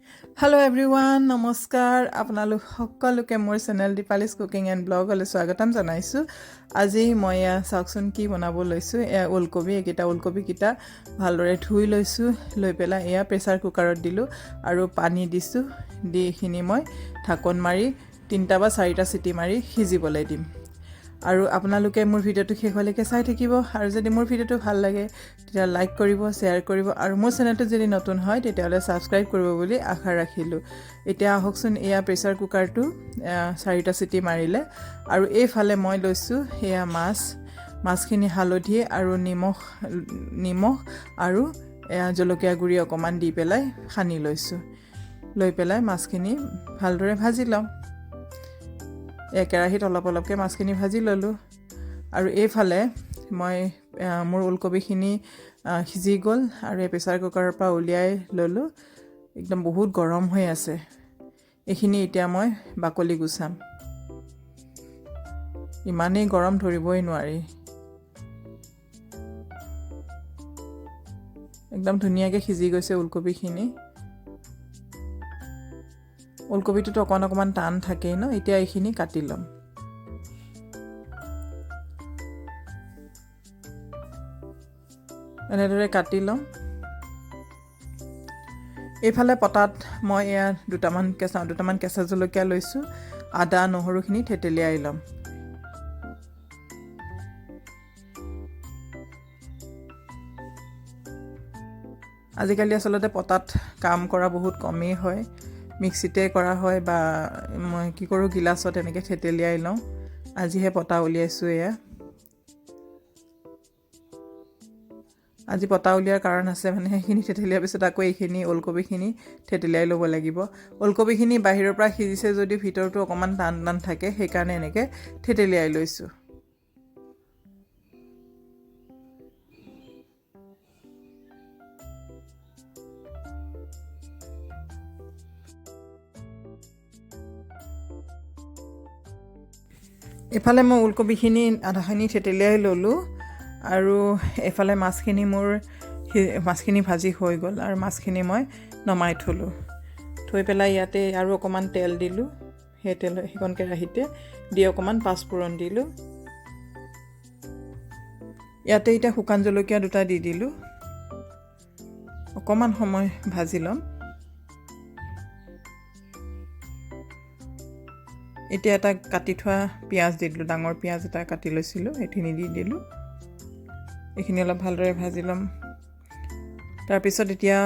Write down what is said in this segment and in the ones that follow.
Hello' everyone, নমস্কাৰ। আপোনালোক সকলোকে মোৰ চেনেল দীপালিজ কুকিং এণ্ড ব্লগলৈ স্বাগতম জনাইছোঁ। আজি মই এয়া চাওকচোন কি বনাব লৈছোঁ। এয়া ওলকবি, এইকেইটা ওলকবিকেইটা ভালদৰে ধুই লৈছোঁ। লৈ পেলাই এয়া প্ৰেছাৰ কুকাৰত দিলোঁ আৰু পানী দিছোঁ। দি এইখিনি মই ঢাকন মাৰি তিনিটা বা চাৰিটা চিটি মাৰি সিজিবলৈ দিম। আৰু আপোনালোকে মোৰ ভিডিঅ'টো শেষলৈকে চাই থাকিব আৰু যদি মোৰ ভিডিঅ'টো ভাল লাগে, তেতিয়া লাইক কৰিব, শ্বেয়াৰ কৰিব আৰু মোৰ চেনেলটো যদি নতুন হয়, তেতিয়াহ'লে ছাবস্ক্ৰাইব কৰিব বুলি আশা ৰাখিলোঁ। এতিয়া আহকচোন, এয়া প্ৰেছাৰ কুকাৰটো চাৰিটা চিটি মাৰিলে আৰু এইফালে মই লৈছোঁ এয়া মাছ। মাছখিনি হালধি আৰু নিমখ আৰু এয়া জলকীয়া গুড়ি অকণমান দি পেলাই সানি লৈছোঁ। লৈ পেলাই মাছখিনি ভালদৰে ভাজি ল'ম। এয়া কেৰাহীত অলপ অলপকৈ মাছখিনি ভাজি ল'লোঁ আৰু এইফালে মই মোৰ ওলকবিখিনি সিজি গ'ল আৰু এই প্ৰেছাৰ কুকাৰৰ পৰা উলিয়াই ল'লোঁ। একদম বহুত গৰম হৈ আছে। এইখিনি এতিয়া মই বাকলি গুচাম। ইমানেই গৰম, ধৰিবই নোৱাৰি। একদম ধুনীয়াকৈ সিজি গৈছে ওলকবিখিনি। ওলকবিটোতো অকণ অকণমান টান থাকেই ন। এতিয়া এইখিনি কাটি ল'ম। এনেদৰে কাটি ল'ম। এইফালে পটাত মই এয়া দুটামান কেঁচা জলকীয়া লৈছোঁ। আদা নহৰুখিনি থেতেলিয়াই ল'ম। আজিকালি আচলতে পটাত কাম কৰা বহুত কমেই হয়, মিক্সিতে কৰা হয় বা মই কি কৰোঁ, গিলাচত এনেকৈ থেতেলিয়াই লওঁ। আজিহে পটা উলিয়াইছোঁ। এয়া আজি পটা উলিওৱাৰ কাৰণ আছে, মানে সেইখিনি থেতেলিয়াৰ পিছত আকৌ এইখিনি ওলকবিখিনি থেতেলিয়াই ল'ব লাগিব। ওলকবিখিনি বাহিৰৰ পৰা সিজিছে যদিও ভিতৰটো অকণমান টান টান থাকে, সেইকাৰণে এনেকৈ থেতেলিয়াই লৈছোঁ। এইফালে মই ওলকবিখিনি আধাখিনি থেতেলিয়াই ল'লোঁ আৰু এইফালে মাছখিনি ভাজি হৈ গ'ল আৰু মাছখিনি মই নমাই থ'লোঁ। থৈ পেলাই ইয়াতে আৰু অকণমান তেল দিলোঁ। সেই তেল সেইকণ কেৰাহীতে দি অকণমান পাঁচফোৰণ দিলোঁ। ইয়াতে এতিয়া শুকান জলকীয়া দুটা দি দিলোঁ। অকণমান সময় ভাজি ল'ম। এতিয়া এটা কাটি থোৱা পিঁয়াজ দি দিলোঁ। ডাঙৰ পিঁয়াজ এটা কাটি লৈছিলোঁ, সেইখিনি দি দিলোঁ। এইখিনি অলপ ভালদৰে ভাজি ল'ম। তাৰপিছত এতিয়া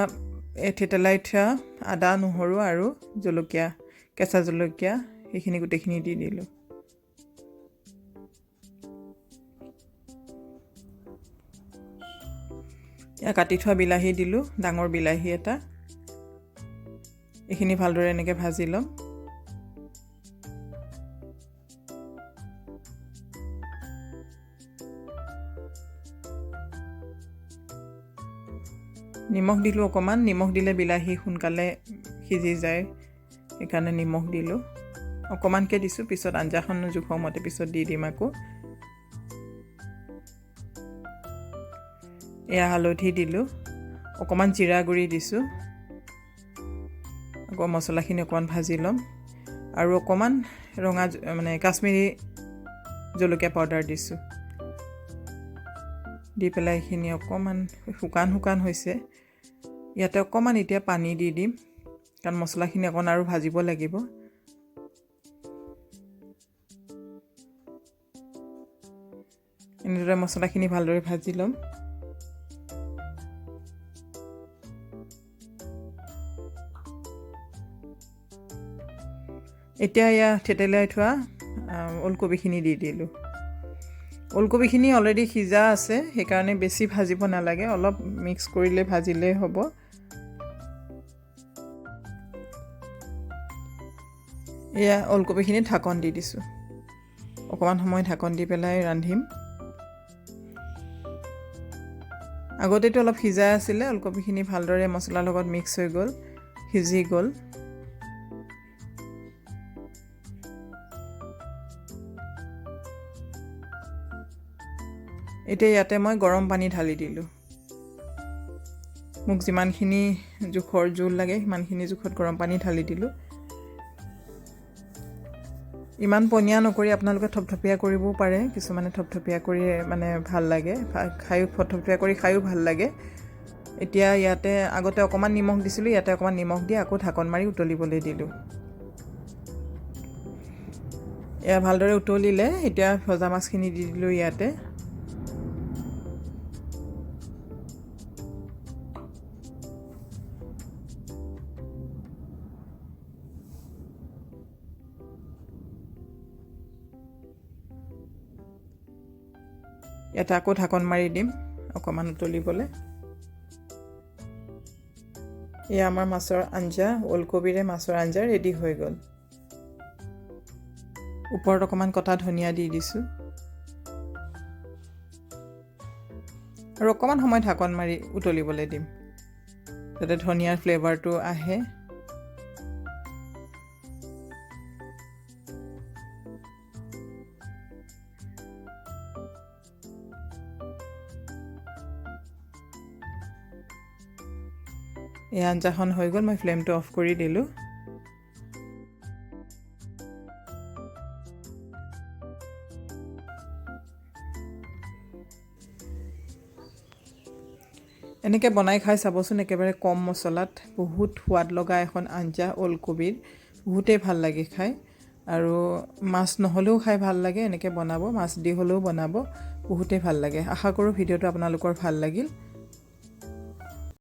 এই থেতেলাই থোৱা আদা, নহৰু আৰু জলকীয়া, কেঁচা জলকীয়া, সেইখিনি গোটেইখিনি দি দিলোঁ। এয়া কাটি থোৱা বিলাহী দিলোঁ, ডাঙৰ বিলাহী এটা। এইখিনি ভালদৰে এনেকৈ ভাজি ল'ম। নিমখ দিলোঁ অকণমান। নিমখ দিলে বিলাহী সোনকালে সিজি যায়, সেইকাৰণে নিমখ দিলোঁ। অকণমানকৈ দিছোঁ, পিছত আঞ্জাখন জোখৰ মতে পিছত দি দিম আকৌ। এয়া হালধি দিলোঁ, অকণমান জিৰা গুড়ি দিছোঁ। আকৌ মছলাখিনি অকণমান ভাজি ল'ম আৰু অকণমান ৰঙা, মানে কাশ্মীৰী জলকীয়া পাউডাৰ দিছোঁ। দি পেলাই এইখিনি অকণমান শুকান শুকান হৈছে। ইয়াতে অকণমান এতিয়া পানী দি দিম, কাৰণ মছলাখিনি অকণ আৰু ভাজিব লাগিব। এনেদৰে মছলাখিনি ভালদৰে ভাজি ল'ম। এতিয়া এয়া থেতেলিয়াই থোৱা ওলকবিখিনি দি দিলোঁ। ওলকবিখিনি অলৰেডি সিজা আছে, সেইকাৰণে বেছি ভাজিব নালাগে। অলপ মিক্স কৰিলে, ভাজিলেই হ'ব। এয়া ওলকবিখিনি ঢাকন দি দিছোঁ। অকণমান সময় ঢাকন দি পেলাই ৰান্ধিম। আগতেতো অলপ সিজাই আছিলে, ওলকবিখিনি ভালদৰে মছলাৰ লগত মিক্স হৈ গ'ল, সিজি গ'ল। এতিয়া ইয়াতে মই গৰম পানী ঢালি দিলোঁ। মোক যিমানখিনি জোখৰ জোল লাগে সিমানখিনি জোখত গৰম পানী ঢালি দিলোঁ। ইমান পনীয়া নকৰি আপোনালোকে থপথপীয়া কৰিবও পাৰে। কিছুমানে থপথপীয়া কৰি মানে ভাল লাগে খায়ো, থপথপীয়া কৰি খায়ো ভাল লাগে। এতিয়া ইয়াতে আগতে অকণমান নিমখ দিছিলোঁ, ইয়াতে অকণমান নিমখ দি আকৌ ঢাকন মাৰি উতলিবলৈ দিলোঁ। এয়া ভালদৰে উতলিলে। এতিয়া ভজা মাছখিনি দি দিলোঁ ইয়াতে। ইয়াতে আকৌ ঢাকন মাৰি দিম অকণমান উতলিবলৈ। এয়া আমাৰ মাছৰ আঞ্জা, ওলকবিৰে মাছৰ আঞ্জা ৰেডি হৈ গ'ল। ওপৰত অকণমান কটা ধনিয়া দি দিছোঁ আৰু অকণমান সময় ঢাকন মাৰি উতলিবলৈ দিম, যাতে ধনিয়াৰ ফ্লেভাৰটো আহে। এই আঞ্জাখন হৈ গ'ল, মই ফ্লেমটো অফ কৰি দিলোঁ। এনেকৈ বনাই খাই চাবচোন, একেবাৰে কম মছলাত বহুত সোৱাদ লগা এখন আঞ্জা ওলকবিৰ, বহুতেই ভাল লাগে খাই। আৰু মাছ নহ'লেও খাই ভাল লাগে, এনেকৈ বনাব, মাছ দি হ'লেও বনাব, বহুতেই ভাল লাগে। আশা কৰোঁ ভিডিঅ'টো আপোনালোকৰ ভাল লাগিল।